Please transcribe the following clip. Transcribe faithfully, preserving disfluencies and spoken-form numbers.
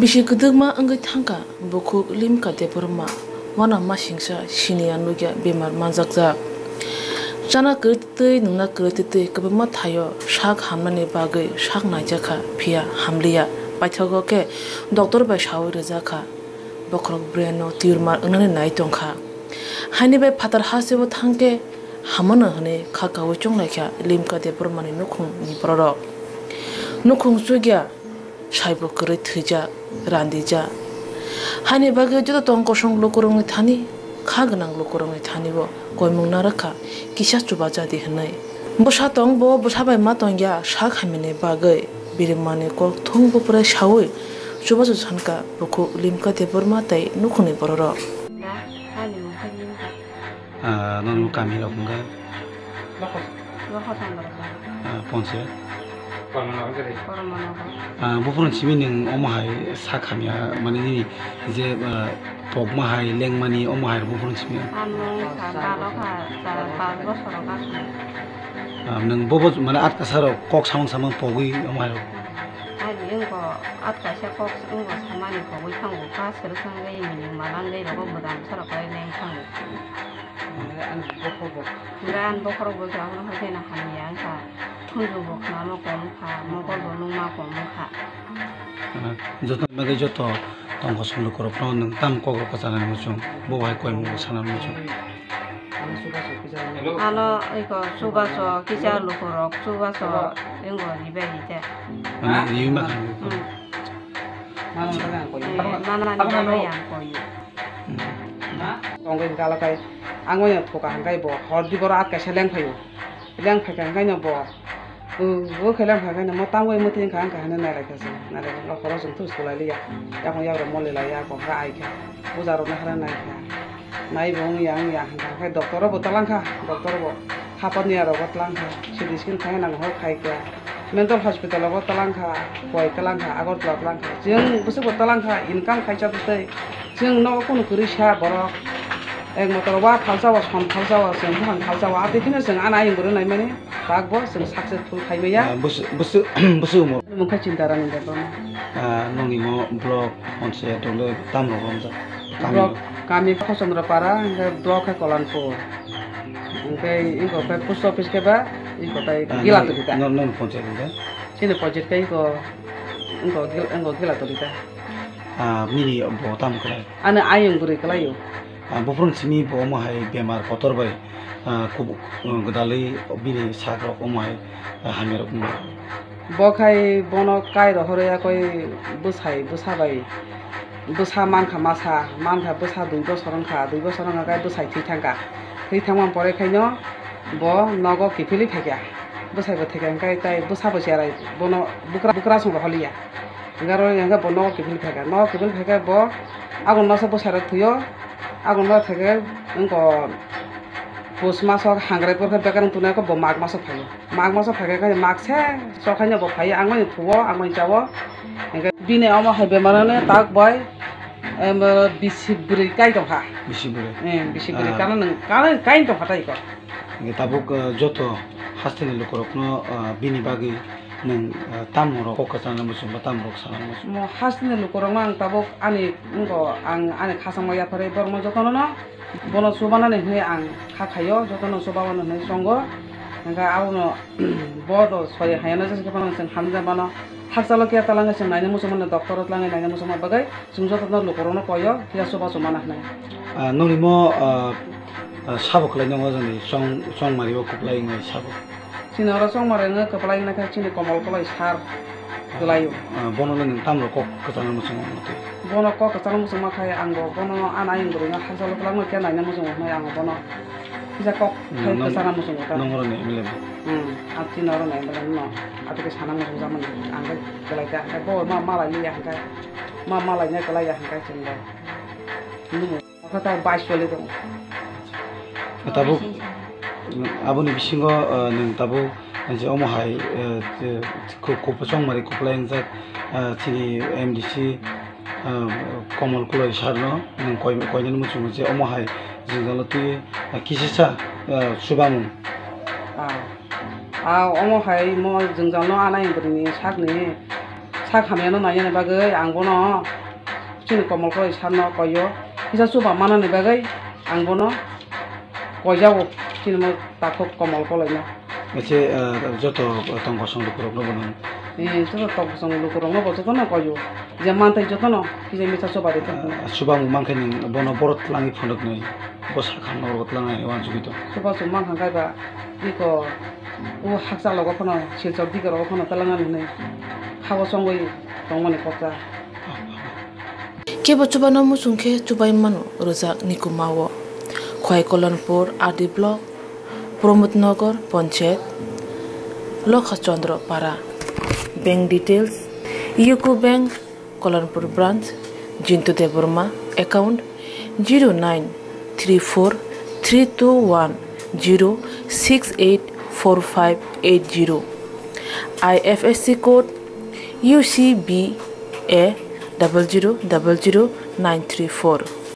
Bisi kwdwkma wngwi thangkha bukhuk Limka Debbarma, uanama singsa siniya nukya bemar manjakjak. Chana kwrwi twi, nwngna kwrwi twi kwbangma thaio sak hamnani bagwi sak naijakha, phiya hamliya. Paithago khe doctor bai saui rwjakha, bokhorok brain-o tumor wngnani nai tongkha. Haini bai phatar hasteo thangkhe hamono hwnwi kha kaui chonglaikha Limka Debbarmani nukhungni bororok. Nukhung chukya, saibo kwrwi thwijak, randijak. Haini bagwi joto tong kosong lukurokni thani, kha gwnang lukurokni thani-o koimung narwkha kisa chubajadi hwnwi. Bwsa tongbo bwsa bai ma tongya sak hamyani bagwi birimani kok thung bupre saui chubachu sankha bukhuk Limka Debbarma tei nukhungni bororok. Ah, nono kami rok hwnka? Lokhosondro. Ah, ponse? Kormanogo. Ah, buphuru simi nwng omo hai sak hamya, mane nini je, ah, pokma hai lengmani omo hai buphuru simi? Ano sa balo kha, sa pas bosor o kha. Ah, nwng bobo mane atkasa rok kok samung samung pogwi omo hai rok? Ani wngko atkasa kok wngko samani pogwi thango, pas kwrwsang wngwi mining malangwi rogo bwdang bwsarok khe leng thango. Hwnba ang bokhorok bo kha, abono hai kheno hamya wngkha. Thunjung bo khnama kom wngkha, mokol bo nungma kom wngkha. Ah, joto bagwi joto tong kosong lukurokno nwng tamo kok rok kwchanani muchung, bo hai koi mung sanani muchung. Ano iko chubachu kisa lukurok chubachu wngbo ribai rite. Mane riwi ma kha. Hmm. Eh, manani bagwi ang koyo. Tongwi hwnkhe alo khe ang bai no thoka hwnkhe bo hor di borok at kaisa leng phaio. Leng phaikha hwnkhe no bo, o, o khe leng phaikha no mo tangwi mwtwi wngkha, wngkha hinwi nailaikha chwng. Nailaikha horo chwng thus sulai liya. Yakung yagrok moli laiya, kok khe ai kha. Puja rokno hara naikha. Naibo wngya wngya hwnkha khe doctor o bo twlang kha, doctor o bo. Hapatni aro bo twlang kha, C T scan khaina nango hor khai kha. Mental hospital o bo twlang kha, koi twlang kha, Agartala twlang kha. Chwng bwswk bo twlang kha, income khaisa bwtwi. Chwng nogo kunu kwrwi sa borok. Ek motor wa phalsa o, son phalsa o, chwng buphang phalsa o. Atwi kheno chwng ani ayung bwrwi naimani bagbo chwng successful khai maya. Ah, bwswk, bwswk, bwswk umor? Mungkha Chinta Rani Debbarma. Ah, nongni mo block, panchayat, dole tam rok romjak? Kami Block, rok? Kami Khosondro Para, hingke block khe Kolanpur. Hingke ingkho khe post office khe ba, ingkho tai Ah, Gila nong, Tuli ta. Nong, nong panchayat hingke? Chini panchayat khe ingkho, ingkho Gil-, ingkho Gila Tuli ta. Ah, nini bo tam khlai? Ani ayung bwrwi kwlaio. Ah, buphuru simi bo omo hai bemar kotor bai, ah, kubu-, gwdalwi bini sak rok omo hai, ah, hamya rok wngma. Bo khai bono kai rohorwi yakoi bwsai bwsa bai bwsa mankha masa, mankha bwsa dui bosor wngkha, dui bosor wngkha khe bwsai thwi thangkha. Thwi thangmani pore khaino bo nogo kiphilwi phaikha. Bwsai bo thwikha hwnkhe tai bwsa bo cherai bono bukra, bukra song rohorliya. Hwnkhe aro hwnkhe bo nogo kiphilwi phaikha. Nogo kiphilwi phaikhe bo agon masa bwsai rok thwio, agon masa thwikhe wngkha pus maso hangrai porkhe bekarang tunai khe bo mag maso phaio. Mag maso phaikha khe mag se sokhaino bo phaio, ang bai phuo, ang bai chao. Hingke bini omo hai bemar ano tak bai, em, bisi bwrwi kai tongkha. Bisi bwrwi? Eh, bisi bwrwi. Ah. Kana nang, kana kai tongkha tai ko. Hingke tabuk, eh, joto hasteni lukurokno, eh, bini bagwi nang, eh, tamo rok kok kwchangna muchungma, tamo rok sana muchung? Mo hasteni lukurokno ang tabuk ani, wngko ang ani khasangma yapharwi borokno jotono no Bono chubanani hwnwi ang kha khaio, jotono chubamani hwnwi chongo. Hwnkhe abono bo do soi hayano jesa khe phano chwng hamjak mano. Hakchalo khe talangwi chwng naina muchung mano, doctor o talangwi naina muchung mano bagwi chwng jotono lukurokno koio, phiya chubachu mana hwnwi. Ah, nongni mo, ah, ah, sabo kwlai nongo jani chong, chongmari o kwplai wngnai sabo. Chini oro chongmari wngwi kwplai wngnaikha chini Komol Koloi sir kwlaio. Ah, bono le nwng tamrok kok kwchangna muchungo wngtwi? Bono kok kwchangna muchungma khai ang bo bono ani ayang bwrwino hakchalo kwlangma khe naina muchungo hwnwi ang bono kisa kok khai kwchangna muchungo ta. Nwng oro ni M L A bo? Hmm, ang chini oro ni M L A no. Atwkhe sana muchungjakmani ang khe kwlai kha, ang khe bo ma malai liya hwnkhe, ma malai nai kwlai ya hwnkhe chwng bo. Nukgo. Kha ta bais choli tongo. Tabuk aboni bisingo, ah, nwng tabuk je omo hai, eh, je ku-, kup-, chongmari kwplai wngjak, ah, chini M D C, ah, Komol Koloi sir no nwng koi-, koinani muchungo je omo hai jwngjalo twi, ah, kisisa, ah, chubamung. Ah, ah, omo hai mo jwngjal no anai bwrwini sakni Sak hamyano nainani bagwi ang bono chini Komol Koloi sarno koio. Kisa chuba manani bagwi ang bono koijago chini mo takhuk Komol Koloino. Ese, ah, joto tong kosong lukurokno bono. Eh, joto tong kosong lukurokno bo jotono koio. Je manthai jotono kisa misa chuba ri thangkhe. Ah, chuba mung mankhe ning bono borok twlangwi phunuknwi. Bo sakha norok twlangnai wansugwi tong. Chuba chum mankha khe ba iko o hakcha logo phano Silchar digi rogo phano twlangnani hwnwi habo chongwi tongmani kokcha. Kebo chubano muchung khe chubai mano rwjak Nikumao, Khwai Kolonpur, R D Block, Pramod Nagar Panchayat, Lokha Chandra Para. Bank details: UCO Bank, Kolonpur Branch, Jintu Debbarma, account zero nine three four three two one zero six eight four five eight zero, I F S C code U C B A double zero double zero nine three four.